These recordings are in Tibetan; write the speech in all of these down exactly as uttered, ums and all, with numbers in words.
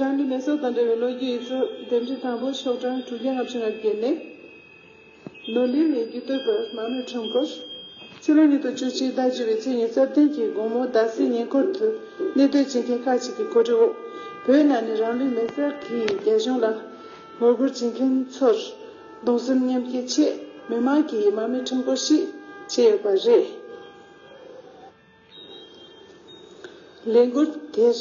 རང་ལུས་མེ་སྲེག་དང་འབྲེལ་བའི་ལོ་རྒྱུས་ཡིག་ཚགས་འདེམས་སྒྲིག་དང་པོ་ཤོག་གྲངས་དྲུག་བརྒྱ་ལྔ་བཅུ་ང་བརྒྱད་ནས། ནོར་གླིང་ནས་རྒྱུ་སྟོན་པ་མར་མེ་ཁྲོམ་སྐོར། ཕྱི་ལོ་ཉིས་སྟོང་བཅུ་གཅིག་ཟླ་བཅུ་པའི་ཚེས་ཉེར་བདུན་གྱི་དགོང་མོ་ཟླ་སྲིད་ཉེ་འཁོར་དུ་གནས་སྡོད་བྱེད་མཁན་ཁག་ཅིག་གི་གོ་སྒྲིག་འོག་བོད་ནང་ནས་རང་ལུས་མེ་སྲེག་གིས་རྒྱ་གཞུང་ལ་ངོ་རྒོལ་བྱེད་མཁན་ཚོར་གདུང་སེམས་མཉམ་སྐྱེད་ཆེད་མི་མང་གིས་མར་མེ་ཁྲོམ་སྐོར་ཞིག་བྱས་ཡོད་པ་རེད། ལས་འགུལ་དེར་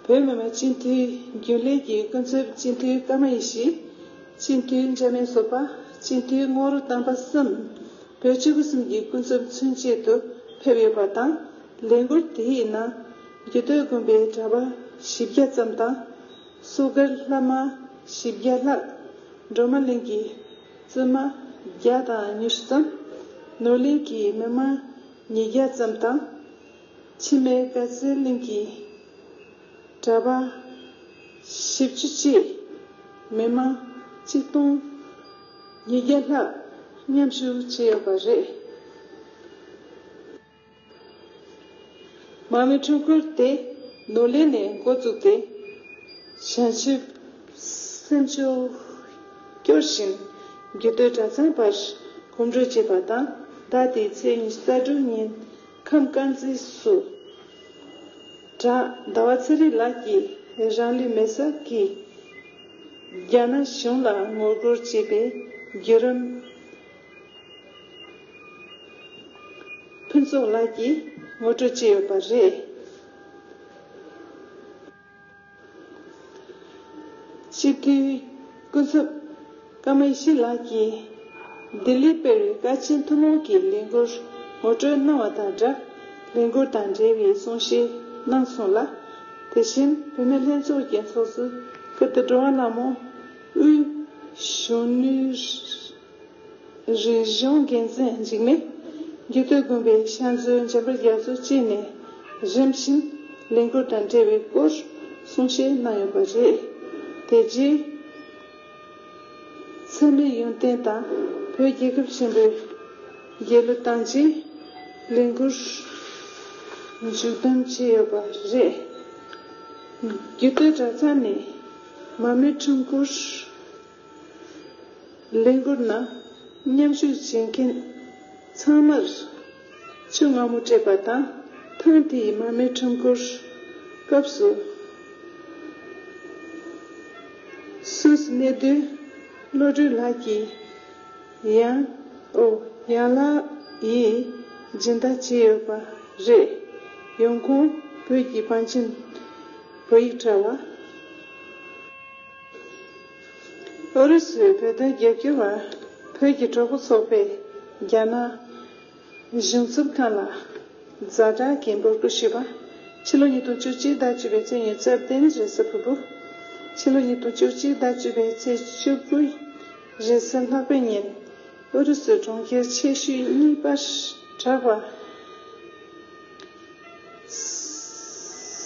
བོད་མི་མང་སྤྱི་འཐུས་རྒྱུན་ལས་ཀྱི་སྐུ་ཚབ་སྤྱི་འཐུས་ཀརྨ་ཡེ་ཤེས། སྤྱི་འཐུས་འཇམ་དབྱངས་བཟོད་པ། སྤྱི་འཐུས་རྔོག་རོ་བསྟན་པ་གསུམ། བོད་སྤྱི་འཐུས་གསུམ་གྱི་སྐུ་ཚབ་མཚོན་ཆེད་དུ་ཕེབས་ཡོད་པ་དང་། ལས་འགུལ་དེའི་ནང་རྒྱུད་སྟོད་དགོན་པའི་གྲྭ་པ་བཞི་བརྒྱ་ཙམ་དང་། སོ་སྒར་བླ་མ་བཞི་བརྒྱ་ལྷག་སྒྲོལ་མ་གླིང་གི་བཙུན་མ་བརྒྱ་དང་ཉི་ཤུ་ཙམ། ནོར་གླིང་གི་མི་མང་ཉིས་བརྒྱ་ཙམ་དང་། འཆི་མེད་དཀར་རྩེ་གླིང་གི་གྲྭ་པ་བཞི་བཅུ་བཅས་མི་མང་ཆིག་སྟོང་ཉིས་བརྒྱ་ལྷག་མཉམ་ཞུགས་བྱས་ཡོད་པ་རེད། མར་མེ་ཁྲོམ་སྐོར་དེ་ནོར་གླིང་ནས་འགོ་བཙུགས་ཏེ། བྱང་ཆུབ་སེམས་མཆོག་སྐྱོར་བཞིན་རྒྱུད་སྟོད་གྲྭ་ཚང་བར་གོམ་བགྲོད་བྱས་པ་དང་། ཟླ་དེའི་ཚེས་ཉི་ཤུ་རྩ་དྲུག་ཉིན་ཁམས་དཀར་མཛེས་སུ་བྲག་ཟླ་བ་ཚེ་རིང་ལགས་ཀྱིས་རང་ལུས་མེ་སྲེག་གིས་རྒྱ་ནག་གཞུང་ལ་ངོ་རྒོལ་བྱས་པའི་བརྒྱུད་རིམ་ཕུན་ཚོགས་ལགས་ཀྱིས་ངོ་སྤྲོད་བྱས་ཡོད་པ་རེད། སྤྱི་འཐུས་སྐུ་ཚབ་ཀརྨ་ཡེ་ཤེས་ལགས་ཀྱིས་ལྡི་ལིར་སྤེལ་བའི་བཀའ་སྤྱི་ཐུན་མོང་གི་ལས་འགུལ་ངོ་སྤྲོད་གནང་བ་དང་སྦྲགས། ལས་འགུལ་དང་འབྲེལ་བའི་གསུང་བཤད་གནང་སོང་ལ། དེ་བཞིན་བུད་མེད་ལྷན་ཚོགས་ཀྱི་ཚོགས་གཙོ་ཀིརྟི་སྒྲོལ་དཀར་ལྷ་མོ། དབུས་གཞོན་ནུའི་རིག་གཞུང་འགན་འཛིན་འཇིགས་མེད། རྒྱུད་སྟོད་དགོན་པའི་ཕྱག་མཛོད་འཇམ་དཔལ་རྒྱ་མཚོ་བཅས་ནས་རིམ་བཞིན་ལས་འགུལ་དང་འབྲེལ་བའི་སྐོར་གསུང་བཤད་གནང་ཡོད་པ་རེད། དེ་རྗེས་ཚད་མེད་ཡོན་ཏན་དང་བོད་རྒྱལ་ཁབ་ཆེན་པོའི་རྒྱལ་གླུ་བཏང་རྗེས་ལས་འགུལ་མཇུག་བསྡོམས་བྱས་ཡོད་པ་རེད། རྒྱུད་སྟོད་གྲྭ་ཚང་ནས་མར་མེ་ཁྲོམ་སྐོར་ལས་འགུལ་ནང་མཉམ་ཞུགས་བྱེད་མཁན་ཚང་མར་ཆུ་མངར་མོ་སྤྲད་པ་དང་། ཐེངས་དེའི་མར་མེ་ཁྲོམ་སྐོར་སྐབས་སུ་སུད་སི་གནས་སྡོད་བློ་གྲོས་ལགས་ཀྱིས་ཡང་ཨོ་ཡང་ལགས་ཡིས་སྦྱིན་བདག་བྱས་ཡོད་པ་རེད། ཡོང་ཁུངས་བོད་ཀྱི་པཎ་ཆེན་བོད་ཡིག་དྲ་བ། ཨུ་རུ་སུའི་བོད་དོན་རྒྱབ་སྐྱོར་བ་བོད་ཀྱི་གྲོགས་པོ་ཚོགས་པས་རྒྱ་ནག་གཞུང་ཚབ་ཁང་ལ་ཛ་དྲག་གི་འབོད་སྐུལ་ཞུས་པ། ཕྱི་ལོ་ཉིས་སྟོང་བཅུ་གཅིག་ཟླ་བཅུ་པའི་ཚེས་ཉེར་བདུན་རེས་གཟའ་ཕུར་བུ། ཕྱི་ལོ་ཉིས་སྟོང་བཅུ་གཅིག་ཟླ་བཅུ་པའི་ཚེས་བཅུ་དགུ་རེས་གཟའ་ལྷག་པའི་ཉིན། ཨུ་རུ་སུའི་གྲོང་ཁྱེར་ཆེ་ཤོས་གཉིས་པར་གྲགས་པ།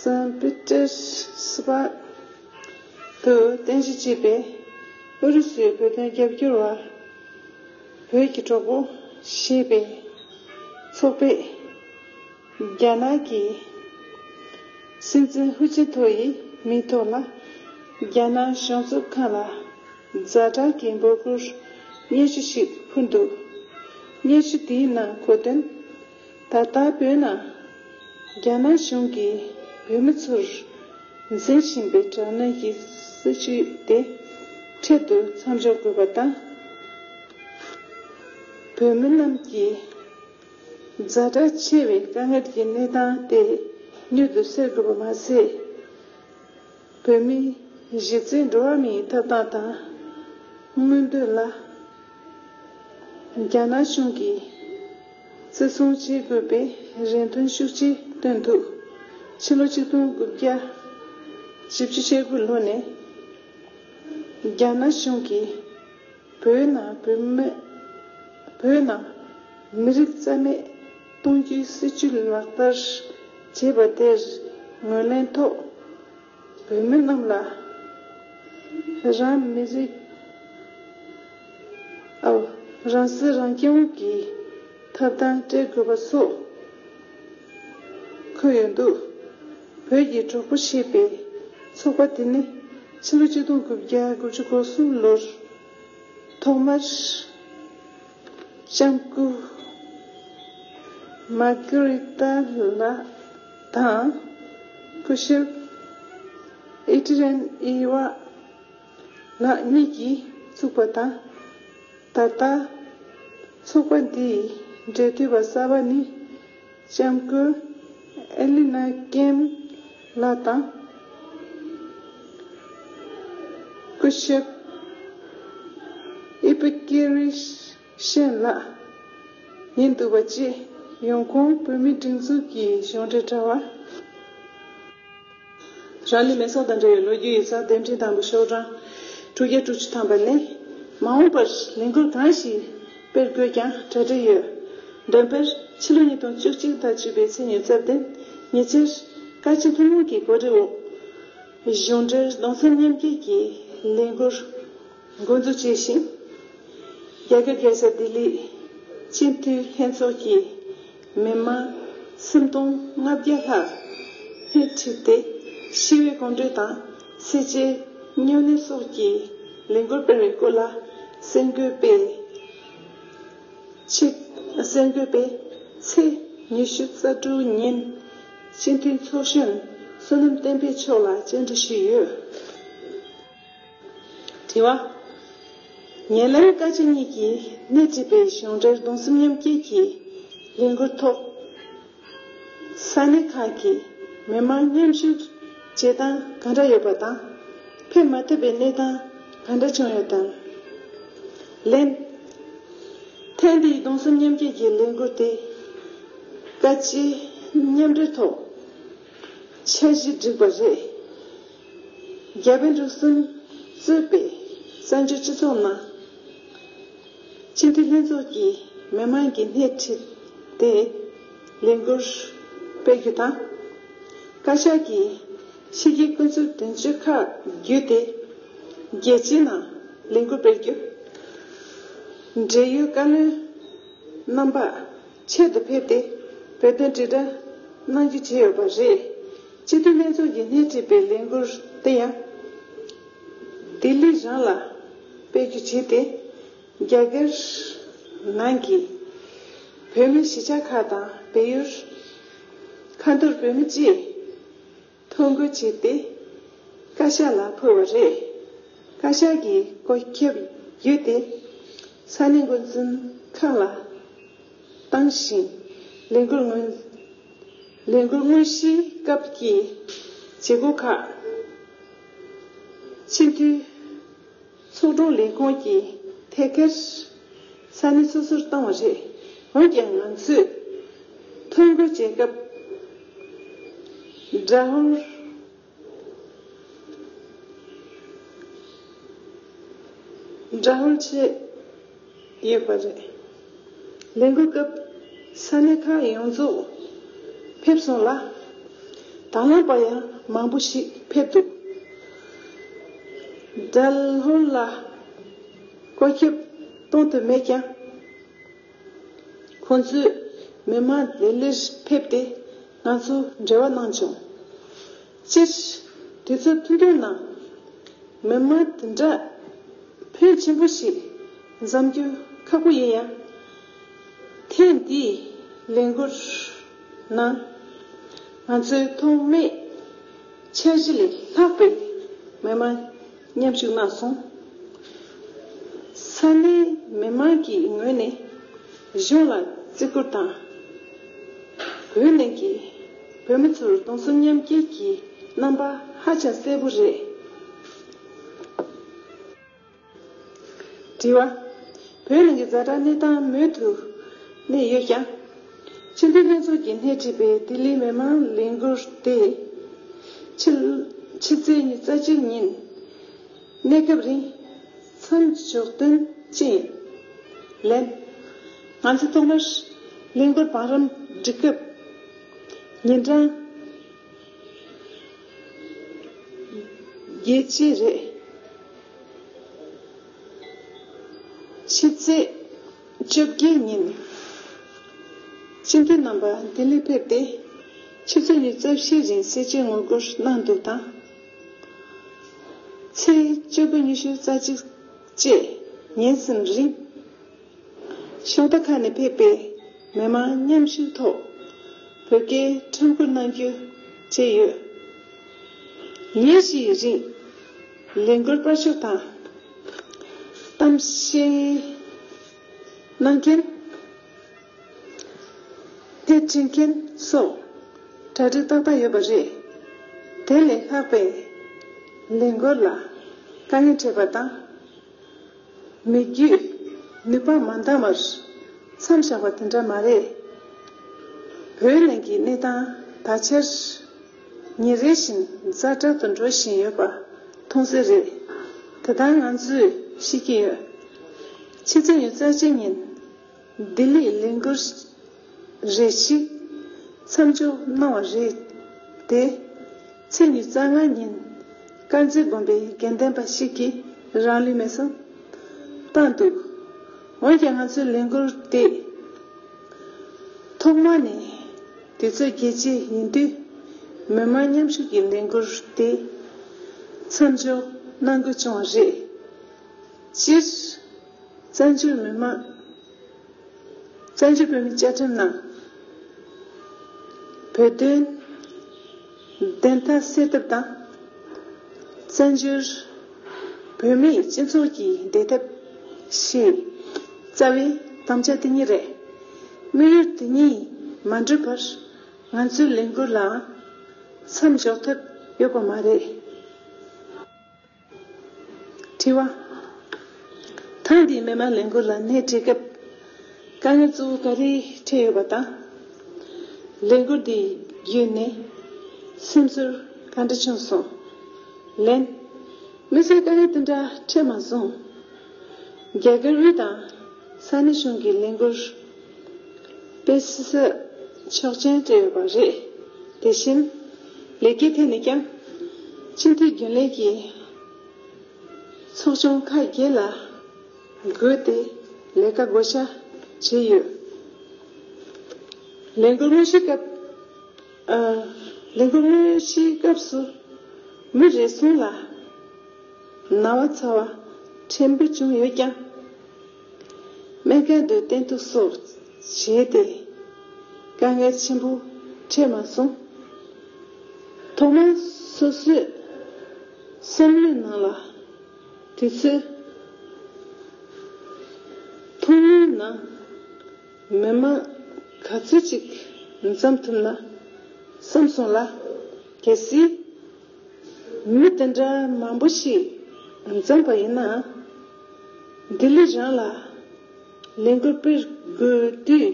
སན་པེ་ཏེར་སྦུག་ཏུ་རྟེན་གཞི་བྱས་པའི་ཨུ་རུ་སུའི་བོད་དོན་རྒྱབ་སྐྱོར་བ་བོད་ཀྱི་གྲོགས་པོ་ཞེས་པའི་ཚོགས་པས། རྒྱ་ནག་གི་སྲིད་འཛིན་ཧུ་ཅིན་ཐོ་ཡི་མིང་ཐོག་ལ་རྒྱ་ནག་གཞུང་ཚབ་ཁང་ལ་ཛ་དྲག་གི་འབོད་སྐུལ་སྙན་ཞུ་ཞིག་ཕུལ་འདུག་སྙན་ཞུ་དེའི་ནང་འཁོད་དོན། ད་ལྟ་བོད་ནང་རྒྱ་ནག་གཞུང་གིས་བོད་མི་ཚོར་འཛིན་བཞིན་པའི་དྲག་གནོན་གྱི་སྲིད་བྱུས་དེ་འཕྲལ་དུ་མཚམས་འཇོག་དགོས་པ་དང་། བོད་མི་རྣམས་ཀྱི་ཛ་དྲག་ཆེ་བའི་དཀའ་ངལ་གྱི་གནས་སྟངས་དེ་མྱུར་དུ་སེལ་དགོས་པ་མ་ཟད། བོད་མིའི་གཞི་རྩའི་འགྲོ་བ་མིའི་ཐོབ་ཐང་དང་མངོན་འདོད་ལ་རྒྱ་ནག་གཞུང་གིས་བརྩི་སྲུང་བྱེད་དགོས་པའི་རེ་འདུན་ཤུགས་ཆེ་བཏོན་འདུག་ཕྱི་ལོ་ཆིག་སྟོང་དགུ་བརྒྱ་བཞི་བཅུ་ཞེ་དགུ་ལོ་ནས་རྒྱ་ནག་གཞུང་གིས་བོད་ནང་བོད་མི་བོད་ནང་མི་རིགས་རྩ་མེད་གཏོང་རྒྱུའི་སྲིད་བྱུས་ལག་བསྟར་བྱས་པ་དེར་ངོས་ལེན་ཐོག་བོད་མི་རྣམས་ལ་རང་མི་རིགས་ཨོ་རང་སྲིད་རང་སྐྱོང་གི་ཐོབ་ཐང་སྤྲད་དགོས་པ་སོགས་འཁོད་ཡོད་འདུག་བོད་ཀྱི་གྲོགས་པོ་ཞེས་པའི་ ཚོགས་པ་དེ་ནི་ཕྱི་ལོ་ཆིག་སྟོང་དགུ་བརྒྱ་དགུ་བཅུ་གོ་གསུམ་ལོར་ཐོག་མར་ལྕམ་སྐུ་མར་གྷི་རི་ཏཱ་ལགས་དང་སྐུ་ཞབས་ཨེ་ཏི་རན་ཨི་ཝ་ལགས་གཉིས་ཀྱིས་བཙུགས་པ་དང་། ད་ལྟ་ཚོགས་པ་འདིའི་འབྲེལ་མཐུད་པ་གསར་པ་ནི་ལྕམ་སྐུ་ཨེ་ལི་ན་ཀེམ་ལགས་དང་སྐུ་ཞབས་ཨི་པི་ཀེ་རི་ཤན་ལགས་ཡིན་འདུག་པ་བཅས་ཡོང་ཁུངས་བོད་མིའི་སྒྲིག་འཛུགས་ཀྱི་གཞུང་འབྲེལ་དྲ་བ། རང་ནི་མེ་སོགས་དང་འབྲེལ་བའི་ལོ་རྒྱུས་ཡིག་ཚགས་དེབ་ཕྲེང་དང་པོ་ཤོག་གྲངས་དྲུག་བརྒྱ་དྲུག་ཅུ་ཐམ་པ་ནས། མ་འོངས་པར་ལས་འགུལ་གང་ཞིག་སྤེལ་དགོས་ཀྱང་གྲ་སྒྲིག་ཡོད། འགྲེམས་སྤེལ་ཕྱི་ལོ་ཉིས་སྟོང་བཅུ་གཅིག་ཟླ་བཅུ་པའི་ཚེས་ཉེར་བརྒྱད་དེ་ཉེ་ཆར་བཀའ་སྤྱི་ཐུན་མོང་གི་གོ་སྒྲིག་འོག་གཞུང་འབྲེལ་གདུང་སེམས་མཉམ་སྐྱེད་ཀྱི་ལས་འགུལ་འགོ་འཛུགས་བྱས་ཤིང་། རྒྱ་གར་རྒྱལ་ས་ལྡི་ལིའི་སྤྱི་འཐུས་ལྷན་ཚོགས་ཀྱི་མི་མང་སུམ་སྟོང་ལྔ་བརྒྱ་ལྷག་སྣེ་ཁྲིད་དེ་ཞི་བའི་གོམ་བགྲོད་དང་ཟས་བཅད་སྨྱུང་གནས་སོགས་ཀྱི་ལས་འགུལ་སྤེལ་བའི་སྐོར་ལ་གསར་འགོད་པས་ཆེད་གསར་འགོད་པས་ཚེས་ཉི་ཤུ་རྩ་དྲུག་ཉིན་སྤྱི་འཐུས་ཚོགས་གཞོན་བསོད་ནམས་བསྟན་འཕེལ་མཆོག་ལ་བཅར་འདྲི་ཞུས་ཡོད། དྲི་བ། ཉེ་ལམ་བཀའ་སྤྱི་གཉིས་ཀྱིས་སྣེ་ཁྲིད་པའི་གཞུང་འབྲེལ་གདུང་སེམས་མཉམ་སྐྱེད་ཀྱི་ལས་འགུལ་ཐོག་ས་གནས་ཁག་གི་མི་མང་མཉམ་ཞུགས་བྱེད་སྟངས་གང་འདྲ་ཡོད་པ་དང་། ཕེབས་མ་ཐུབ་པའི་གནས་སྟངས་གང་འདྲ་བྱུང་ཡོད་དམ། ལན། ཐེངས་འདིའི་གདུང་སེམས་མཉམ་སྐྱེད་ཀྱི་ལས་འགུལ་དེ་བཀའ་སྤྱི་མཉམ་འབྲེལ་ཐོག་འཆར་གཞི་བསྒྲིགས་པ་རེད། རྒྱ་བལ་འབྲུག་གསུམ་གཙོས་པའི་བཙན་བྱོལ་སྤྱི་ཚོགས་ནང་སྤྱི་འཐུས་ལྷན་ཚོགས་ཀྱི་མི་མང་གི་སྣེ་ཁྲིད་དེ་ལས་འགུལ་སྤེལ་རྒྱུ་དང་། བཀའ་ཤག་གིས་ཕྱི་རྒྱལ་སྐུ་ཚབ་དོན་གཅོད་ཁག་བརྒྱུད་དེ་རྒྱལ་སྤྱིའི་ནང་ལས་འགུལ་སྤེལ་རྒྱུ། འབྲེལ་ཡོད་བཀའ་བློན་རྣམ་པ་ཆེད་དུ་ཕེབས་ཏེ་བོད་དོན་དྲིལ་བསྒྲགས་གནང་རྒྱུ་བྱས་ཡོད་པ་རེད། སྤྱི་འཐུས་ལྷན་ཚོགས་ཀྱིས་སྣེ་ཁྲིད་པའི་ལས་འགུལ་དེ་ཡང་ལྡི་ལི་རང་ལ་སྤེལ་རྒྱུ་བྱས་ཏེ། རྒྱ་གར་ནང་གི་བོད་མི་གཞིས་ཆགས་ཁག་དང་བལ་ཡུལ་ཁ་འཐོར་བོད་མི་བཅས་ཐོ་འགོད་བྱས་ཏེ་བཀའ་ཤག་ལ་ཕུལ་བ་རེད། བཀའ་ཤག་གིས་བཀོད་ཁྱབ་བརྒྱུད་དེ་ས་གནས་འགོ་འཛིན་ཁག་ལ་བཏང་ཞིང་། ལས་འགུལ་སྔོན། ལས་འགུལ་དངོས་གཞིའི་སྐབས་ཀྱི་བྱེད་སྒོ་ཁག་སྤྱི་འཐུས་ཚོགས་དྲུང་ལས་ཁུངས་ཀྱིས་ཐད་ཀར་ས་གནས་སོ་སོར་བཏང་བ་རེད། འོན་ཀྱང་ང་ཚོས་ཐོ་འགོད་བྱེད་སྐབས་སྒྲ་ཧོར། སྒྲ་ཧོར་བྱས་ཡོད་པ་རེད། ལས་འགུལ་སྐབས་ས་གནས་ཁག་ཡོངས་རྫོགས་ཕེབས་སོང་ལ། དང་བླངས་པ་ཡང་མང་པོ་ཞིག་ཕེབས་འདུག་སྒྲ་ཧོར་ལ་བཀོད་ཁྱབ་གཏོང་ཐུབ་མེད་ཀྱང་། ཁོང་ཚོས་མི་མང་ལྡི་ལིར་ཕེབས་ཏེ་ང་ཚོར་འབྲེལ་བ་གནང་བྱུང་། སྤྱིར་དུས་ཚོད་ཐུང་ཐུང་ནང་མི་མང་དེ་འདྲ་ཕོན་ཆེན་པོ་ཞིག་འཛོམས་རྒྱུ་ཁག་པོ་ཡིན་ཡང་། ཐེངས་འདིའི་ལས་འགུལ་ནང་ང་ཚོས་ཐོགས་མེད་འཆར་གཞི་ལས་ལྷག་པའི་མི་མང་མཉམ་ཞུགས་གནང་སོང་། ས་གནས་མི་མང་གི་ངོས་ནས་གཞུང་ལ་བརྩི་བཀུར་དང་། བོད་ནང་གི་བོད་མི་ཚོར་གདུང་སེམས་མཉམ་སྐྱེད་ཀྱི་རྣམ་པ་ཧ་ཅང་གསལ་པོ་རེད། དྲི་བ། བོད་ནང་གི་ཛ་དྲག་གནས་སྟངས་མུ་མཐུད་གནས་ཡོད་ཀྱང་། སྤྱི་འཐུས་ལྷན་ཚོགས་ཀྱིས་སྣེ་ཁྲིད་པའི་ལྡི་ལིའི་མི་མང་ལས་འགུལ་དེ་ཕྱི་ཕྱི་ཚེས་ཉི་ཤུ་རྩ་གཅིག་ཉིན་གནས་སྐབས་རིང་མཚམས་འཇོག་དོན་ཅི་ཡིན། ལན། ང་ཚོ་ཐོག་མར་ལས་འགུལ་བང་རིམ་སྒྲིག་སྐབས་ཉིན་གྲངས་བརྒྱད་ཅུ་རེད། ཕྱི་ཚེས་བཅོ་བརྒྱད་ཉིན་སྤྱི་འཐུས་རྣམ་པ་ལྡི་ལི་ཕེབས་ཏེ་ཆུ་ཚོད་ཉི་ཤུ་རྩ་བཞི་རིང་ཟས་བཅད་ངོ་རྒོལ་གནང་འདུག་དང་། ཚེས་བཅུ་དགུ་ཉི་ཤུ་རྩ་གཅིག་བཅས་ཉིན་གསུམ་རིང་ཤོང་སྟོན་ཁག་ནས་ཕེབས་པའི་མི་མང་མཉམ་ཞུགས་ཐོག་བོད་སྐད་ཁྲོམ་སྐོར་གནང་རྒྱུ་བཅས་ཡོད། ཉིན་བཞིའི་རིང་ལས་འགུལ་སྤར་ཕྱོགས་དང་གཏམ་བཤད་གནང་མཁན། སྐད་འཕྲིན་མཁན་སོགས་གྲ་སྒྲིག་ཏག་ཏག་ཡོད་པ་རེད། དེ་ལས་ལྷག་པའི་ལས་འགུལ་ལ་དཀའ་ངལ་འཕྲད་པ་དང་། མི་རྒྱུད་ནུས་པ་མ་འདང་བར་མཚམས་བཞག་པ་དེ་འདྲ་མ་རེད། བོད་ནང་གི་གནས་སྟངས་ད་ཆར་ཉིན་རེ་བཞིན་ཛ་དྲག་ཏུ་འགྲོ་བཞིན་ཡོད་པ་མཐོང་གསལ་རེད། དེ་ལྟར་ང་ཚོས་ཤེས་ཀྱི་ཡོད། ཕྱི་ཚེས་ཉི་ཤུ་རྩ་གཅིག་ཉིན་ལྡི་ལིར་ལས་འགུལ་རེ་ཞིག་མཚམས་འཇོག་གནང་བ་རེད་དེ། ཚེས་ཉི་ཤུ་རྩ་ལྔ་ཉིན་དཀར་མཛེས་དགོན་པའི་དགེ་ལྡན་པ་ཞིག་གིས་རང་ལུས་མེར་སྲེག་བཏང་འདུག་འོན་ཀྱང་ང་ཚོའི་ལས་འགུལ་དེ་ཐོག་མ་ནས་དུས་ཚོད་རྒྱས་བྱེད་ཡིན་དུས་མི་མང་མཉམ་ཞུགས་ཀྱི་ལས་འགུལ་དེ་མཚམས་འཇོག་གནང་དགོས་བྱུང་བ་རེད། སྤྱིར། བཙན་བྱོལ་མི་དམངས། བཙན་བྱོལ་བོད་མིའི་བཅའ་ཁྲིམས་ནང་བོད་དོན་བདེན་མཐའ་གསལ་ཐབས་དང་། བཙན་བྱོལ་བོད་མིའི་སྤྱི་ཚོགས་ཀྱི་བདེ་ཐབས་ཞེས་རྩ་བའི་དམ་བཅའ་དེ་གཉིས་རེད། དམིགས་ཡུལ་དེ་གཉིས་མ་འགྲུབ་པར་ང་ཚོའི་ལས་འགུལ་ལའང་མཚམས་འཇོག་ཐབས་ཡོད་པ་མ་རེད། དྲི་བ། ཐེངས་འདིའི་མི་མང་ལས་འགུལ་ལ་སྣེ་ཁྲིད་སྐབས་དཀའ་ངལ་གཙོ་བོ་ག་རེ་འཕྲད་ཡོད་པ་དང་། ལས་འགུལ་འདི་བརྒྱུད་ནས་སེམས་ཚོར་ག་འདྲ་བྱུང་སོང་། ལན། མི་ཚོས་དཀའ་ངལ་དེ་འདྲ་འཕྲད་མ་སོང་། རྒྱ་གར་དབུས་དང་ས་གནས་གཞུང་གི་ལས་འགུལ་སྤེལ་ས་ཆོག་མཆན་སྤྲད་ཡོད་པ་རེད། དེ་བཞིན་ལས་ཀའི་ཐད་ནས་ཀྱང་སྤྱི་འཐུས་རྒྱུན་ལས་ཀྱི་ཚོགས་ཆུང་ཁག་བརྒྱད་ལ་བགོས་ཏེ་ལས་ཀ་བགོ་བཤའ་བྱས་ཡོད། ལས་འགུལ་དངོས་གཞིའི་སྐབས། ཨ། ལས་འགུལ་དངོས་གཞིའི་སྐབས་སུ་མི་རེ་ཟུང་ལ་ན་བ་ཚ་བ་ཕྲན་བུ་བྱུང་ཡོད་ཀྱང་། སྨན་ཁང་དུ་བསྟེན་གཏུགས་སོགས་བྱས་ཏེ་དཀའ་ངལ་ཆེན་པོ་འཕྲད་མ་སོང་། ཐོག་མར་སོ་སོའི་བསམ་བློའི་ནང་ལ་དུས་ཚོད་ཐུང་ངུའི་ནང་མི་མང་ག་ཚོད་ཅིག་འཛོམས་ཐུབ་ན་བསམ་སོང་ལ། གལ་སྲིད་མི་དེ་འདྲ་མང་པོ་ཞིག་འཛོམས་པ་ཡིན་ན། ལྡི་ལི་རང་ལ་ལས་འགུལ་སྤེལ་དགོས་དུས་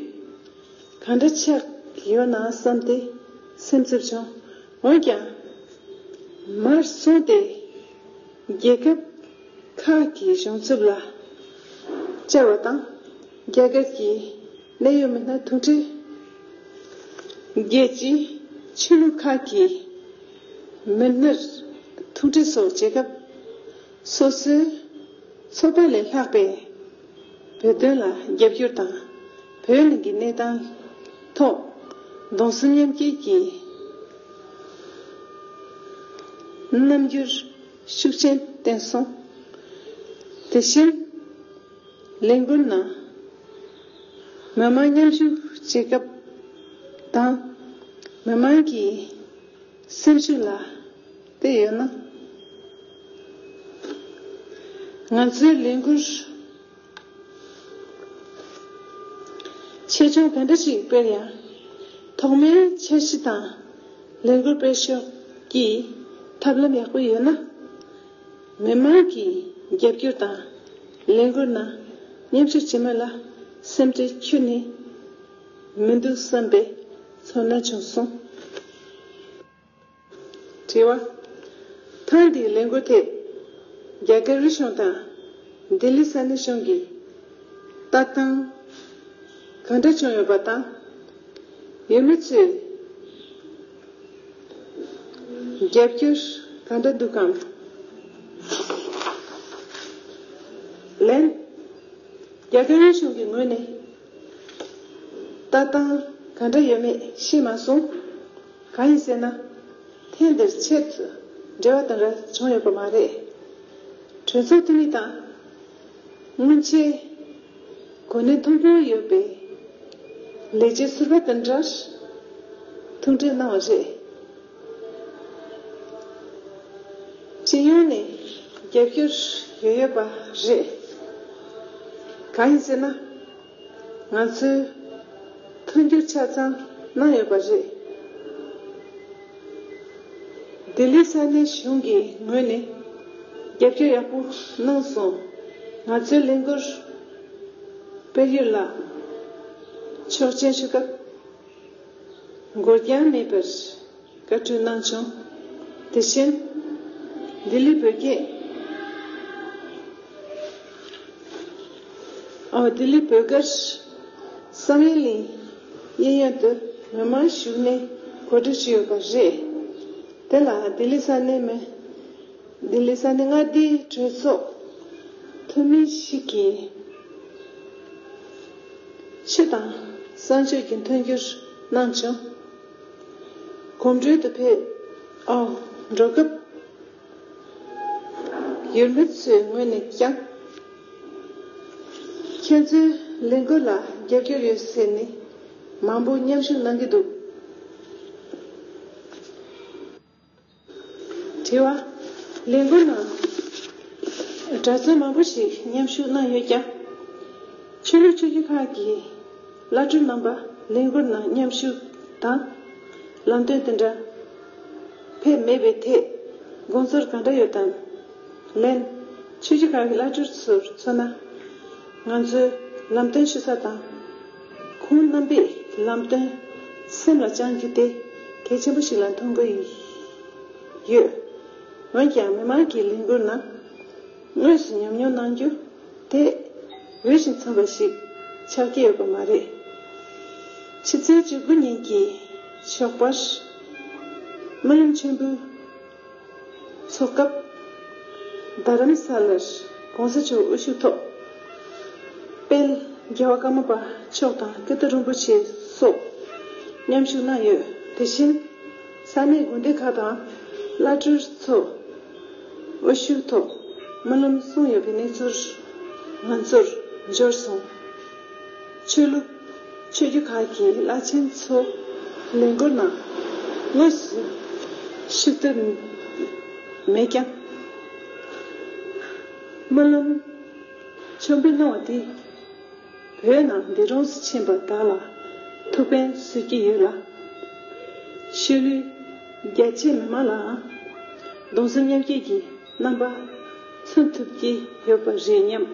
ག་འདྲ་ཆགས་ཡོད་ན་བསམ་སྟེ་སེམས་འཚབ་བྱུང་། འོན་ཀྱང་མར་སོང་སྟེ་རྒྱལ་ཁབ་ཁག་གི་གཞུང་ཚབ་ལ་བཅར་བ་དང་། རྒྱ་གར་གྱི་གནད་ཡོད་མི་སྣར་ཐུག་འཕྲད། རྒྱལ་སྤྱིའི་ཆོས་ལུགས་ཁག་གི་མི་སྣར་ཐུག་འཕྲད་སོགས་བྱེད་སྐབས། སོ་སོའི་ཚོགས་པ་ལས་ལྷག་པའི་བོད་དོན་ལ་རྒྱབ་སྐྱོར་དང་། བོད་ནང་གི་གནས་སྟངས་ཐོག་གདུང་སེམས་མཉམ་སྐྱེད་ཀྱི་རྣམ་འགྱུར་ཤུགས་ཆེན་བསྟན་སོང་། དེ་བཞིན་ལས་འགུལ་ནང་མི་མང་མཉམ་ཞུགས་བྱེད་སྐབས་དང་། མི་མང་གི་སེམས་ཤུགས་ལ་བལྟས་ཡོད་ན། ང་ཚོའི་ལས་འགུལ་ཆེ་ཆུང་ག་འདྲ་ཞིག་སྤེལ་ཡང་། ཐོག་མའི་འཆར་གཞི་དང་ལས་འགུལ་སྤེལ་ཕྱོགས་ཀྱི་ཐབས་ལམ་ཡག་པོ་ཡོད་ན། མི་མང་གི་རྒྱབ་སྐྱོར་དང་ལས་འགུལ་ནང་མཉམ་ཞུགས་བྱེད་མིན་ལ་སེམས་ཁྲལ་ཁྱོན་ནས་མི་འདུག་བསམ་པའི་ཚོར་སྣང་བྱུང་སོང་། དྲི་བ། ཐེངས་འདིའི་ལས་འགུལ་ཐད་རྒྱ་གར་རིག་གཞུང་དང་ལྡི་ལི་ས་གནས་གཞུང་གི་ལྟ་སྟངས་གང་འདྲ་བྱུང་ཡོད་པ་དང་། ཡུལ་མི་ཚོས་རྒྱབ་སྐྱོར་གང་འདྲ་འདུག་གམ། ལན། རྒྱ་གར་རིག་གཞུང་གི་ངོས་ནས་ལྟ་སྟངས་གང་འདྲ་ཡོད་མེད་ཤེས་མ་སོང་། གང་ཡིན་ཟེར་ན། ཐེངས་འདིར་ཆེད་དུ་འབྲེལ་བ་དང་འདྲ་བྱུང་ཡོད་པ་མ་རེད། གྲོས་ཚོགས་འཐུས་མི་དང་། སྔོན་ཆད་གོ་གནས་མཐོན་པོ་ཡོད་པའི་ལས་བྱེད་ཟུར་པ་དང་འདྲ། ཐུགས་ཁྲལ་གནང་བ་རེད། སྤྱི་ཡོངས་ནས་རྒྱབ་སྐྱོར་ཡོད་ཡོད་པ་རེད། གང་ཡིན་ཟེར་ན། ང་ཚོས་མཐུན་འགྱུར་ཆ་ཚང་གནང་ཡོད་པ་རེད། ལྡི་ལི་ས་གནས་གཞུང་གི་ངོས་ནས་རྒྱབ་སྐྱོར་ཡག་པོ་གནང་སོང་། ང་ཚོའི་ལས་འགུལ་སྤེལ་ཡུལ་ལ་ཆོག་མཆན་ཞུ་སྐབས་འགོར་འགྱངས་མེད་པར་བཀའ་འཁྲོལ་གནང་བྱུང་། དེ་བཞིན་ལྡི་ལི་བོད་སྐད། ཨོ། ལྡི་ལི་བོད་སྒར་བསམ་ཡས་གླིང་གཡས་གཡོན་དུ་མི་མང་བཞུགས་གནས་གོ་སྒྲིག་བྱས་ཡོད་པ་རེད། དེ་ལ་ལྡི་ལི་ས་གནས་མི། ལྡི་ལི་ས་གནས་མངའ་སྡེའི་གྲོས་ཚོགས་འཐུས་མི་ཞིག་གིས་ཆོས་དང་གསང་སྤྱོད་ཀྱི་མཐུན་འགྱུར་གནང་བྱུང་། གོམ་བགྲོད་དུ་ཕེབས། ཨོ། འགྲོ་སྐབས། ཡུལ་མི་ཚོའི་ངོས་ནས་ཀྱང་། ཁྱེད་ཚོའི་ལས་འགུལ་ལ་རྒྱབ་སྐྱོར་ཡོད་ཟེར་ནས་མང་པོ་མཉམ་ཞུགས་གནང་གི་འདུག་དྲི་བ། ལས་འགུལ་ནང་གྲྭ་བཙུན་མང་པོ་ཞིག་མཉམ་ཞུགས་གནང་ཡོད་ཀྱང་། ཆོས་ལུགས་ཆོས་བརྒྱུད་ཁག་གི་བླ་སྤྲུལ་རྣམ་པ་ལས་འགུལ་ནང་མཉམ་ཞུགས་དང་། ལམ་སྟོན་དེ་འདྲ་ཕེབས་མེད་པའི་ཐད་དགོངས་ཚུལ་གང་འདྲ་ཡོད་དམ། ལན། ཆོས་བརྒྱུད་ཁག་གི་བླ་སྤྲུལ་ཚོར་མཚོན་ན། ང་ཚོའི་ལམ་སྟོན་ཞུ་ས་དང་། ཁོང་རྣམ་པས་ལམ་སྟོན་སེམས་ལ་བཅངས་རྒྱུ་དེ་གལ་ཆེན་པོ་ཞིག་ལ་མཐོང་གི་ཡོད། འོན་ཀྱང་མི་མང་གི་ལས་འགུལ་ནང་དངོས་སུ་ཉམས་མྱོང་གནང་རྒྱུ་དེ་འོས་ཤིང་འཚམས་པ་ཞིག་ཆགས་ཀྱི་ཡོད་པ་མ་རེད། ཕྱི་ཚེས་བཅུ་དགུ་ཉིན་གྱི་ཞོགས་པར་སྨོན་ལམ་མཆོད་འབུལ་ཚོགས་སྐབས། རྡ་རམ་ས་ལར་༸གོང་ས་མཆོག་དབུ་བཞུགས་ཐོག་དཔལ་རྒྱལ་བ་ཀརྨ་པ་མཆོག་དང་ཀིརྟི་རིན་པོ་ཆེ་སོགས་མཉམ་ཞུགས་གནང་ཡོད། དེ་བཞིན་ས་གནས་དགོན་སྡེ་ཁག་དང་བླ་སྤྲུལ་ཚོ་དབུ་བཞུགས་ཐོག་སྨོན་ལམ་གསུངས་ཡོད་པའི་གནས་ཚུལ་ང་ཚོར་འབྱོར་སོང་། ཆོས་ལུགས་ཆོས་བརྒྱུད་ཁག་གི་བླ་ཆེན་ཚོ་ལས་འགུལ་ནང་དངོས་སུ་ཞུགས་ཐུབ་མེད་ཀྱང་། སྨོན་ལམ་མཆོད་འབུལ་གནང་བ་དེ་བོད་ནང་འདས་གྲོངས་སུ་ཕྱིན་པ་དག་ལ་ཐུགས་ཕན་གསོས་ཀྱི་ཡོད་ལ། ཤུལ་ལུས་རྒྱ་ཆེ་མི་མང་ལའང་གདུང་སེམས་མཉམ་སྐྱེད་ཀྱི་རྣམ་པ་མཚོན་ཐུབ་ཀྱི་ཡོད་པ་རེད་སྙམ།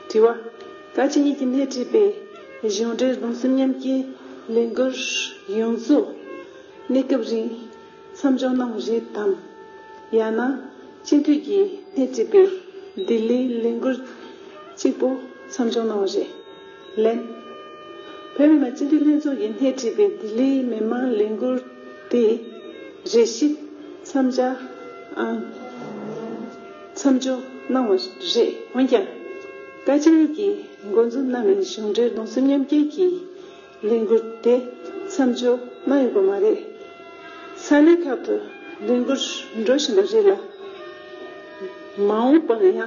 དྲི་བ། བཀའ་སྤྱི་གཉིས་ཀྱིས་སྣེ་ཁྲིད་པའི་གཞུང་འབྲེལ་གདུང་སེམས་མཉམ་སྐྱེའི་ལས་འགུལ་ཡོངས་རྫོགས་གནས་སྐབས་རིང་མཚམས་འཇོག་གནང་བ་རེད་དམ། ཡང་ན་སྤྱི་འཐུས་ཀྱིས་སྣེ་ཁྲིད་པའི་ལྡི་ལིའི་ལས་འགུལ་གཅིག་པོ་མཚམས་འཇོག་གནང་བ་རེད། ལན། བོད་མི་མང་སྤྱི་འཐུས་ལྷན་ཚོགས་ཀྱིས་སྣེ་ཁྲིད་པའི་ལྡི་ལིའི་མི་མང་ལས་འགུལ་དེ་རེ་ཞིག་མཚམས་འཇོག་ཨང་། མཚམས་འཇོག་གནང་བ་རེད། འོན་ཀྱང་། བཀའ་སྤྱི་གཉིས་ཀྱིས་འགོ་འཛུགས་གནང་བའི་གཞུང་འབྲེལ་གདུང་སེམས་མཉམ་སྐྱེད་ཀྱི་ལས་འགུལ་དེ་མཚམས་འཇོག་གནང་ཡོད་པ་མ་རེད། ས་གནས་ཁག་ཏུ་ལས་འགུལ་འགྲོ་བཞིན་པ་རེད་ལ། མ་འོངས་པར་ཡང་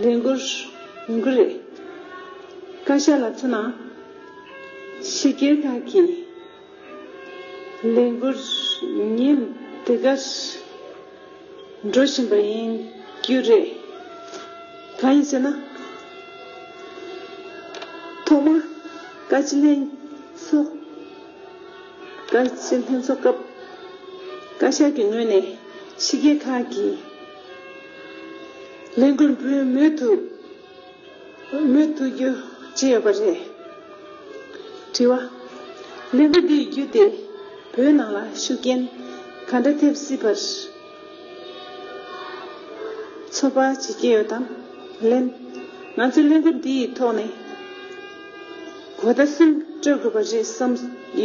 ལས་འགུལ་ཡོང་གི་རེད། བཀའ་ཤག་ལ་མཚོན་ན། ཕྱི་རྒྱལ་ཁག་གི་ལས་འགུལ་ཉིན་དེ་གར་འགྲོ་བཞིན་པ་ཡིན་རྒྱུ་རེད། གང་ཡིན་ཟེར་ན། ཐོག་མར་བཀའ་སྤྱི་ལྷན་ཚོགས། བཀའ་སྤྱི་ལྷན་ཚོགས་སྐབས་བཀའ་ཤག་གི་ངོས་ནས་ཕྱི་རྒྱལ་ཁག་གི་ལས་འགུལ་འབུལ་མུས་སུ། མུ་མཐུད་རྒྱུ་བྱས་ཡོད་པ་རེད། དྲི་བ། ལས་འགུལ་འདིའི་བརྒྱུད་དེ་བོད་ནང་ལ་ཤུགས་རྐྱེན་ག་འདྲ་ཐེབས་སྲིད་པར་ཚོད་དཔག་བྱེད་ཀྱི་ཡོད་དམ། ལན། ང་ཚོས་ལས་འགུལ་འདིའི་ཐོག་ནས་གོ་བརྡ་གསུམ་སྤྲོད་དགོས་པ་རེད་བསམ་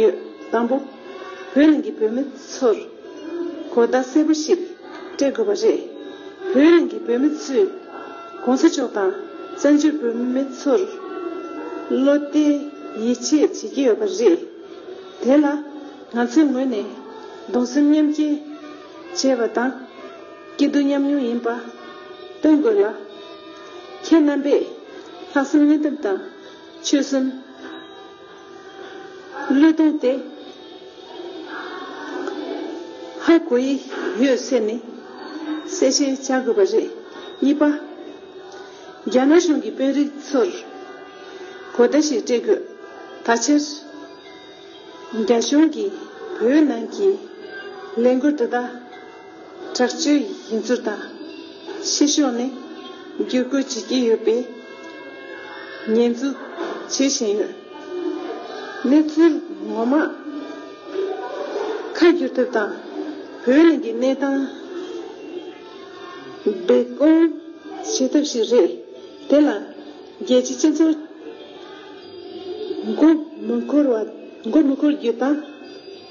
ཡོད། དང་པོ། བོད་ནང་གི་བོད་མི་ཚོར་གོ་བརྡ་གསལ་པོ་ཞིག་སྤྲད་དགོས་པ་རེད། བོད་ནང་གི་བོད་མི་ཚོས་༸གོང་ས་མཆོག་དང་བཙན་བྱོལ་བོད་མི་ཚོར་བློ་གཏད་ཡིད་ཆེས་བྱེད་ཀྱི་ཡོད་པ་རེད། དེ་ལ་ང་ཚོའི་ངོས་ནས་གདུང་སེམས་མཉམ་སྐྱེད་བྱས་པ་དང་། སྐྱིད་སྡུག་མཉམ་མྱོང་ཡིན་པ། སྟོན་དགོས་ལ། ཁྱེད་རྣམ་པས་ལྷག་བསམ་སྙིང་སྟོབས་དང་ཆོད་སེམས། བློས་གཏོང་དེ་ཧ་གོ་ཡི་ཡོད་ཟེར་ནས་གསལ་བཤད་བྱ་དགོས་པ་རེད། གཉིས་པ། རྒྱ་ནག་གཞུང་གི་དཔོན་རིགས་ཚོར་གོ་བརྡ་ཞིག་སྤྲད་དགོས། ད་ཆར་རྒྱ་གཞུང་གིས་བོད་ནང་གི་ལས་འགུལ་དེ་དག་དྲག་སྤྱོད་ཡིན་ཚུལ་དང་། ཕྱི་ཕྱོགས་ནས་བརྒྱུད་སྐུལ་བྱེད་ཀྱི་ཡོད་པའི་ཉེས་འཛུགས་བྱེད་བཞིན་ཡོད། གནས་ཚུལ་ངོ་མ་ཁ་བསྒྱུར་ཐབས་དང་། བོད་ནང་གི་གནས་སྟངས་སྦས་སྐུང་བྱེད་ཐབས་ཤིག་རེད། དེ་ལ་རྒྱལ་སྤྱིའི་སྤྱི་ཚོགས་མགོ་མི་འཁོར་བ། མགོ་མི་འཁོར་རྒྱུ་དང་།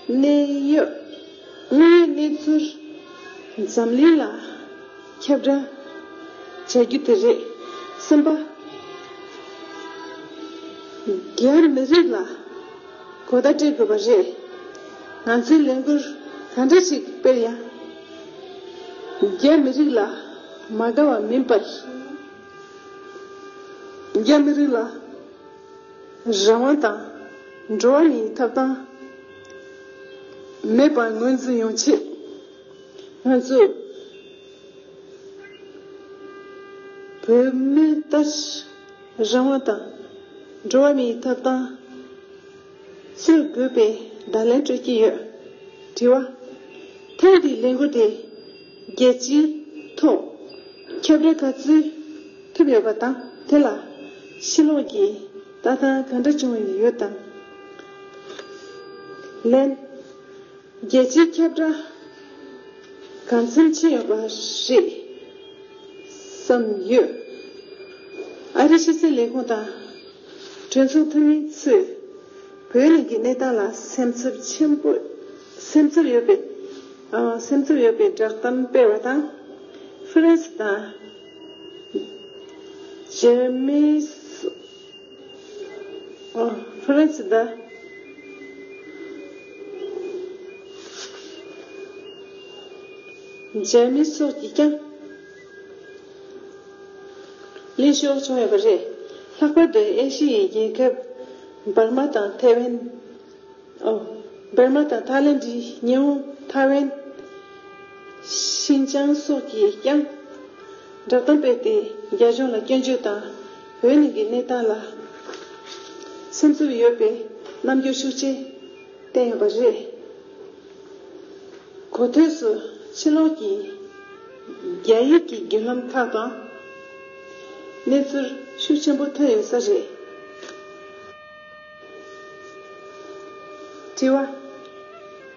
གནད་ཡོད་དངོས་ཡོད་གནས་ཚུལ་འཛམ་གླིང་ལ་ཁྱབ་བསྒྲགས་བྱ་རྒྱུ་དེ་རེད། གསུམ་པ། རྒྱ་མི་རིགས་ལ་གོ་བརྡ་སྤྲད་དགོས་པ་རེད། ང་ཚོའི་ལས་འགུལ་ག་འདྲ་ཞིག་སྤེལ་ཡང་། རྒྱ་མི་རིགས་ལ་མ་དགའ་བ་མིན་པར། རྒྱ་མི་རིགས་ལ་རང་དབང་དང་འགྲོ་བ་མིའི་ཐོབ་ཐང་མེད་པ་ངོས་འཛིན་ཡོང་ཆེད། ང་ཚོས་བོད་མི་ལྟར་རང་དབང་དང་འགྲོ་བ་མིའི་ཐོབ་ཐང་རྩོད་དགོས་པའི་བརྡ་ལན་སྤྲོད་ཀྱི་ཡོད། དྲི་བ། ཐེངས་འདིའི་ལས་འགུལ་དེ་རྒྱལ་སྤྱིའི་ཐོག་ཁྱབ་བསྒྲགས་ག་ཚོད་ཐུབ་ཡོད་པ་དང་། དེ་ལ་ཕྱི་ལོགས་ཀྱི་ལྟ་སྟངས་ག་འདྲ་བྱུང་ཡོད་དམ། ལན། རྒྱལ་སྤྱིའི་ཁྱབ་བསྒྲགས་གང་འཚམ་ཕྱིན་ཡོད་པ་རེད་བསམ་ཡོད། ཨ་རིའི་ཕྱི་སྲིད་ལས་ཁུངས་དང་གྲོས་ཚོགས་འཐུས་མི་ཚོས་བོད་ནང་གི་གནས་སྟངས་ལ་སེམས་འཚབ་ཆེན་པོ། སེམས་འཚབ་ཡོད་པའི། ཨ། སེམས་འཚབ་ཡོད་པའི་བསྒྲགས་གཏམ་སྤེལ་བ་དང་། ཧྥ་རན་སི་དང་འཇར་མན། ཨོ། ཧྥ་རན་སི་དང་འཇར་མན་སོགས་ཀྱིས་ཀྱང་ལེགས་ཤོམ་བྱུང་ཡོད་པ་རེད། ལྷག་པར་དུ་ཨེ་ཤི་ཡའི་རྒྱལ་ཁབ་འབར་མ་དང་ཐའེ་ཝན། ཨོ། འབར་མ་དང་ཐའི་ལེན་ཌི། ཉི་ཧོང་། ཐའེ་ཝན། ཤིན་ཅང་སོགས་ཀྱིས་ཀྱང་བསྒྲགས་གཏམ་སྤེལ་ཏེ། རྒྱ་གཞུང་ལ་སྐྱོན་བརྗོད་དང་། བོད་ནང་གི་གནས་སྟངས་ལ་སེམས་འཚབ་ཡོད་པའི་རྣམ་འགྱུར་ཤུགས་ཆེ་བསྟན་ཡོད་པ་རེད། གོ་ཐོས་སུ་ཕྱི་ལོགས་ཀྱི་རྒྱ་ཡིག་གི་བརྒྱུད་ལམ་ཁག་ཏུའང་གནས་ཚུལ་ཤུགས་ཆེན་པོ་ཐོན་ཡོད་ས་རེད། དྲི་བ།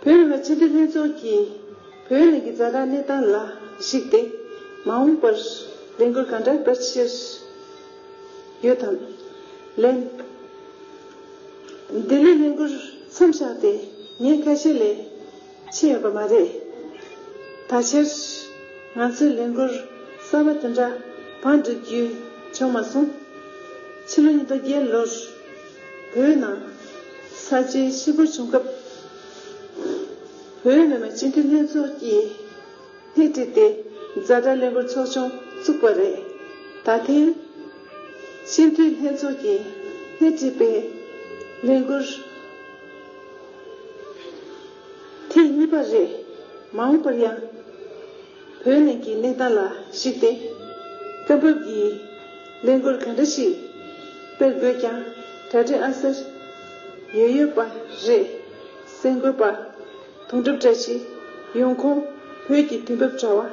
བོད་མི་མང་སྤྱི་འཐུས་ལྷན་ཚོགས་ཀྱིས་བོད་ནང་གི་ཛ་དྲག་གནས་སྟངས་ལ་གཞིགས་ཏེ། མ་འོངས་པར་ལས་འགུལ་གང་འདྲ་སྤེལ་འཆར་ཡོད་དམ། ལན། ལྡི་ལིར་ལས་འགུལ་མཚམས་བཞག་སྟེ་ཉིན་ཁ་ཤས་ལས་ཕྱིན་ཡོད་པ་མ་རེད། ད་ཆར་ང་ཚོའི་ལས་འགུལ་གསར་པ་དེ་འདྲ་བང་སྒྲིག་རྒྱུ་བྱུང་མ་སོང་། ཕྱི་ལོ་ཉིས་སྟོང་བརྒྱད་ལོར་བོད་ནང་ས་བཅད་ཤི་སྦུག་བྱུང་སྐབས། བོད་མི་མང་སྤྱི་འཐུས་ལྷན་ཚོགས་ཀྱིས་སྣེ་ཁྲིད་དེ་ཛ་དྲག་ལས་འགུལ་ཚོགས་ཆུང་བཙུགས་པ་རེད། ད་ཐེངས་སྤྱི་འཐུས་ལྷན་ཚོགས་ཀྱིས་སྣེ་ཁྲིད་པའི་ལས་འགུལ་ཐེངས་གཉིས་པ་རེད། མ་འོངས་པར་ཡང་བོད་ནང་གི་གནས་སྟངས་ལ་གཞིགས་ཏེ། སྐབས་བབ་ཀྱི་ལས་འགུལ་ག་འདྲ་ཞིག་སྤེལ་དགོས་ཀྱང་གྲ་སྒྲིག་ཨ་གསར་ཡོད་ཡོད་པ་རེད། གསར་འགོད་པ་དོན་གྲུབ་བཀྲ་ཤིས། ཡོང་ཁུངས་བོད་ཀྱི་དུས་བབ་དྲ་བ།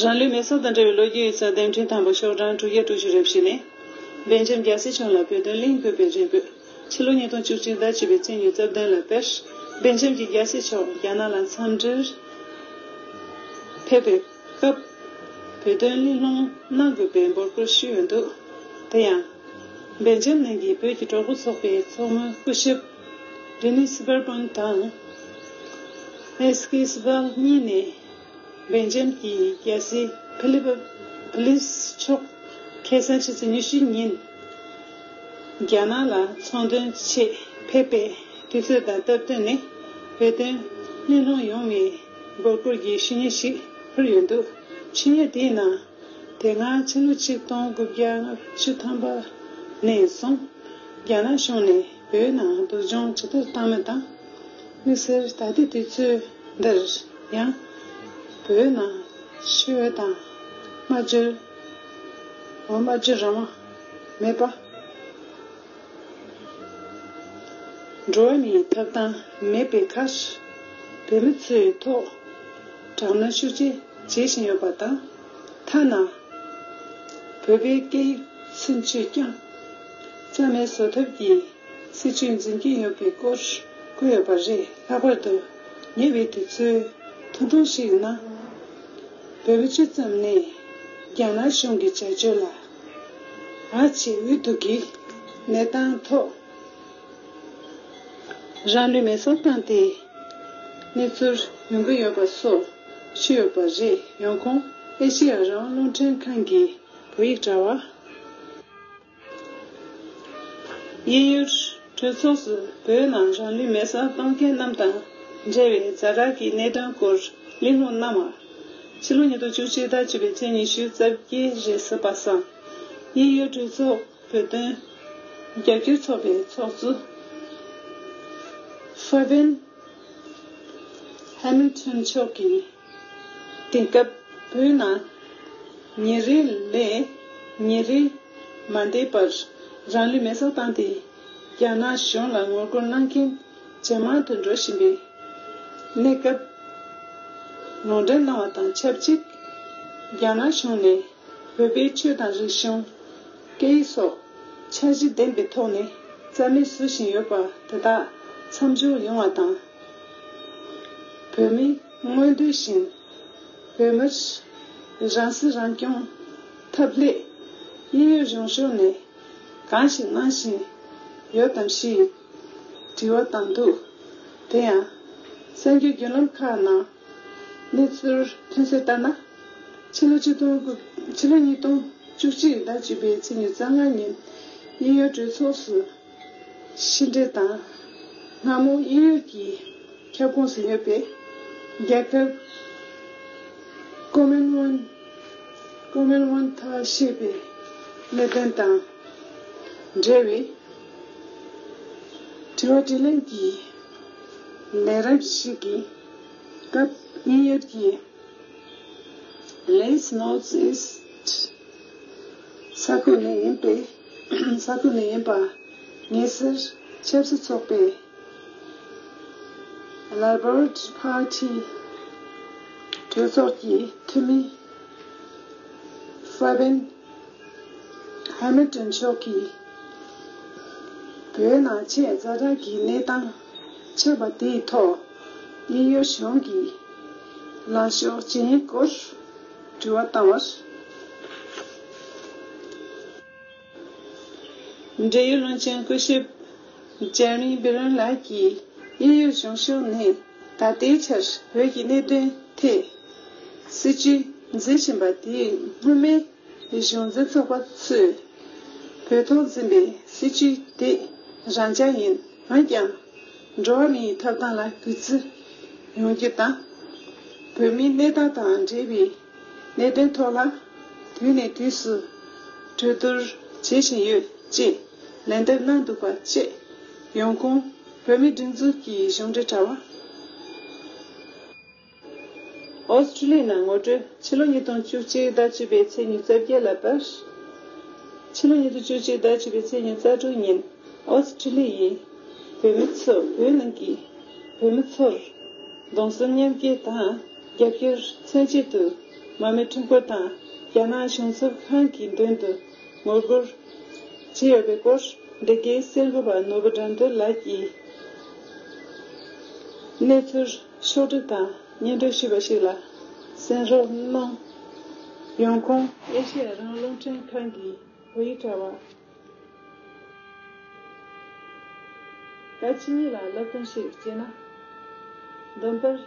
རང་ལུས་མེ་སྲེག་དང་འབྲེལ་བའི་ལོ་རྒྱུས་ཡིག་ཚགས་དེབ་ཕྲེང་དང་པོ་ཤོག་གྲངས་དྲུག་བརྒྱ་དྲུག་ཅུ་རེ་བཞི་ནས། སྦེལ་ཇམ་རྒྱལ་སྲས་མཆོག་ལ་བོད་དོན་གླེང་དགོས་པའི་རེ་འབོད། ཕྱི་ལོ་ཉིས་སྟོང་བཅུ་གཅིག་ཟླ་བཅུ་པའི་ཚེས་ཉི་ཤུ་རྩ་བདུན་ལ་དཔེར། སྦེལ་ཇམ་གྱི་རྒྱལ་སྲས་མཆོག་རྒྱ་ནག་ལ་འཚམས་འདྲིར་ཕེབས་པའི་སྐབས། བོད་དོན་གླེང་སློང་གནང་དགོས་པའི་འབོད་སྐུལ་ཞུས་ཡོད་འདུག་དེ་ཡང་། སྦེལ་ཇམ་ནང་གི་བོད་ཀྱི་གྲོགས་པོ་ཚོགས་པའི་ཚོགས་མི་སྐུ་ཞབས་ཌེ་ནིས་སྦར་མན་དང་། ཨེ་སི་ཀེ་སྦར་གཉིས་ནས། སྦེལ་ཇམ་གྱི་རྒྱལ་སྲས་ཕི་ལིབ་ཕི་ལིས་མཆོག་ཁ་སང་ཕྱི་ཚེས་ཉི་ཤུ་ཉིན་རྒྱ་ནག་ལ་ཚོང་དོན་ཆེད་ཕེབས་པའི་དུས་ཚོད་དང་སྟབས་བསྟུན་ནས། བོད་དོན་གླེང་སློང་ཡོང་བའི་ འབོད་སྐུལ་གྱི་ཞུ་སྙན་ཞིག་ཕུལ་ཡོད་འདུག་ཞུ་སྙན་དེའི་ནང་དེ་སྔ་ཕྱི་ལོ་ཆིག་སྟོང་དགུ་བརྒྱ་ལྔ་བཅུ་ཐམ་པ་ནས་བཟུང་རྒྱ་ནག་གཞུང་ནས་བོད་ནང་སྡུག་སྦྱོང་ཇི་ལྟར་བཏང་མིན་དང་། དམིགས་བསལ་ད་ལྟའི་དུས་ཚོད་འདིར་ཡང་བོད་ནང་ཆོས་དང་སྨྲ་བརྗོད། འོ། སྨྲ་བརྗོད་རང་དབང་མེད་པ། འགྲོ་བ་མིའི་ཐོབ་ཐང་མེད་པའི་ཁར། བོད་མི་ཚོའི་ཐོག་དྲག་གནོན་ཤུགས་ཆེ་བྱེད་བཞིན་ཡོད་པ་དང་། ཐ་ན་བོད་པའི་སྐད་ཡིག་ཚུན་ཆོད་ཀྱང་རྩ་མེད་བཟོ་ཐབས་ཀྱི་སྲིད་བྱུས་འཛིན་གྱིན་ཡོད་པའི་སྐོར་བཀོད་ཡོད་པ་རེད། ལྷག་པར་དུ་ཉེ་བའི་དུས་ཚོད་ཐུང་ཐུང་ཞིག་ནང་། བོད་མི་ཅི་ཙམ་ནས་རྒྱ་ནག་གཞུང་གི་བྱ་སྤྱོད་ལ་ཨ་ཆེ་འུ་སྡུག་གི་གནས་སྟངས་ཐོག་རང་ལུས་མེ་སྲེག་བཏང་སྟེ་གནས་ཚུལ་ཡོང་གི་ཡོད་པ་སོགས་ཞུས་ཡོད་པ་རེད། ཡོང་ཁུངས་ཨེ་ཤེ་ཡ་རང་དབང་རླུང་འཕྲིན་ཁང་གི་བོད་ཡིག་དྲ་བ། དབྱིན་ཡུལ་གྲོས་ཚོགས་སུ་བོད་ནང་རང་ལུས་མེ་སྲེག་གཏོང་མཁན་རྣམས་དང་འབྲེལ་བའི་ཛ་དྲག་གི་གནད་དོན་སྐོར་གླེང་སློང་གནང་བ། ཕྱི་ལོ་ཉིས་སྟོང་བཅུ་གཅིག་ཟླ་བཅུ་པའི་ཚེས་ཉི་ཤུ་རྩ་བརྒྱད་རེས་གཟའ་པ་སངས། དབྱིན་ཡུལ་གྲོས་ཚོགས་བོད་དོན་རྒྱབ་སྐྱོར་ཚོགས་པའི་ཚོགས་གཙོ་ཧྥ་བེན་ཧེ་མིལ་ཊོན་མཆོག་གིས། དེང་སྐབས་བོད་ནང་ཉིན་རེ་ལས་ཉིན་རེ་མ་འདས་པར་རང་ལུས་མེ་སྲེག་བཏང་སྟེ་རྒྱ་ནག་གཞུང་ལ་ངོ་རྒོལ་གནང་མཁན་ཇེ་མང་དུ་འགྲོ་བཞིན་པའི་གནས་སྐབས། ལུང་འདྲེན་གནང་བ་དང་ཆབས་ཅིག་རྒྱ་ནག་གཞུང་ནས་བོད་པའི་ཆོས་དང་རིག་གཞུང་། སྐད་ཡིག་སོགས་འཆར་གཞི་ལྡན་པའི་ཐོག་ནས་རྩ་མེད་བཟོ་བཞིན་ཡོད་པ་དེ་དག་མཚམས་འཇོག་ཡོང་བ་དང་། བོད་མིའི་མངོན་འདོད་བཞིན་བོད་མིར་རང་སྲིད་རང་སྐྱོང་ཐབས་སླད་དབྱིན་ཡུལ་གཞུང་ཕྱོགས་ནས་གང་ཞིག་གནང་བཞིན་ཡོད་དམ་ཞེས་དྲི་བ་བཏང་འདུག་དེ་ཡང་གསར་འགྱུར་བརྒྱུད་ལམ་ཁག་ནང་གནས་ཚུལ་ཐོན་གསལ་ལྟར་ན། ཕྱི་ལོ་ཆིག་སྟོང་དགུ། ཕྱི་ལོ་ཉིས་སྟོང་བཅུ་གཅིག་ཟླ་བཅུ་པའི་ཚེས་ཉི་ཤུ་རྩ་ལྔ་ཉིན་དབྱིན་ཡུལ་གྲོས་ཚོགས་སུ་ཕྱི་འབྲེལ་དང་སྔ་མོ་དབྱིན་ཡུལ་གྱི་ཁྱབ་ཁོངས་སུ་ཡོད་པའི་རྒྱལ་ཁབ་ཀོ་མན་ཝེལ། ཀོ་མན་ཝེལ་ཐ་ཞེས་པའི་གནད་དོན་དང་འབྲེལ་བའི་དྲི་བ་དྲིས་ལན་གྱི་ལས་རིམ་ཞིག་གི་སྐབས་དབྱིན་ཡུལ་གྱི་Lace North East ས་ཁུལ་ནས་ཡིན་པའི། ས་ཁུལ་ནས་ཡིན་པ་ངེས་གསལ་ཆབ་སྲིད་ཚོགས་པའི་Liberal Party གྲོས་ཚོགས་ཀྱི་འཐུས་མི་Fabian Hamilton མཆོག་གིས། བོད་ནང་ཆེས་ཛ་དྲག་གི་གནས་སྟངས་ཆགས་པ་དེའི་ཐོག་དབྱིན་ཡུལ་གཞུང་གིས་ལངས་ཕྱོགས་ཇི་ཡིན་སྐོར་དྲི་བ་བཏང་བར། འབྲེལ་ཡོད་བློན་ཆེན་སྐུ་ཞབས་Jeremy Breen ལགས་ཀྱིས་དབྱིན་ཡུལ་གཞུང་ཕྱོགས་ནས་ད་ལྟའི་ཆར་བོད་ཀྱི་གནད་དོན་ཐད་སྲིད་བྱུས་འཛིན་བཞིན་པ་དེའི་སྔོན་མའི་གཞུང་འཛིན་ཚོགས་པ་ཚོས་བོད་ཐོག་འཛིན་པའི་སྲིད་བྱུས་དེ་རང་འཇགས་ཡིན། འོན་ཀྱང་འགྲོ་བ་མིའི་ཐོབ་ཐང་ལ་གུས་བརྩི་ཡོང་རྒྱུ་དང་། བོད་མིའི་གནས་སྟངས་དང་འབྲེལ་བའི་གནད་དོན་ཐོག་ལ་དུས་ནས་དུས་སུ་གྲོས་བསྡུར་བྱེད་བཞིན་ཡོད་ཅེས་ལན་འདེབས་གནང་འདུག་པ་བཅས། ཡོང་ཁུངས་བོད་མིའི་སྒྲིག་འཛུགས་ཀྱི་གཞུང་འབྲེལ་དྲ་བ། ཨོ་སི་ཀྲི་ལི་ཡའི་ནང་ངོ་སྤྲོད། ཕྱི་ལོ་ཉིས་སྟོང་བཅུ་གཅིག་ཟླ་བཅུ་པའི་ཚེས་ཉི་ཤུ་རྩ་བརྒྱད་ལ་པར། ཕྱི་ལོ་ཉིས་སྟོང་བཅུ་གཅིག་ཟླ་བཅུ་པའི་ཚེས་ཉི་ཤུ་རྩ་དྲུག་ཉིན་ཨོ་སི་ཀྲི་ལི་ཡའི་བོད་མི་ཚོ། བོད་ནང་གི་བོད་མི་ཚོར་གདུང་སེམས་མཉམ་སྐྱེད་དང་རྒྱབ་སྐྱོར་མཚོན་ཆེད་དུ་མར་མེ་ཁྲོམ་སྐོར་དང་རྒྱ་ནག་གཞུང་ཚབ་ཁང་གི་མདུན་དུ་ངོ་རྒོལ་བྱས་ཡོད་པའི་སྐོར་འདི་གའི་གསར་འགོད་པ་ནོར་བུ་དགྲ་འདུལ་ལགས་ཀྱིས་གནས་ཚུལ་ཕྱོགས་བསྒྲིགས་དང་སྙན་སྒྲོན་ཞུས་པ་ཞིག་ལ་གསན་རོགས་གནང་། ཡོང་ཁུངས་ཨེ་ཤེ་ཡ་རང་དབང་རླུང་འཕྲིན་ཁང་གི་བོད་ཡིག་དྲ་བ། ད་ཕྱི་ཉིན་ལ་བསླབ་སྟོན་ཞིག་བྱས་ན། བདུན་པར།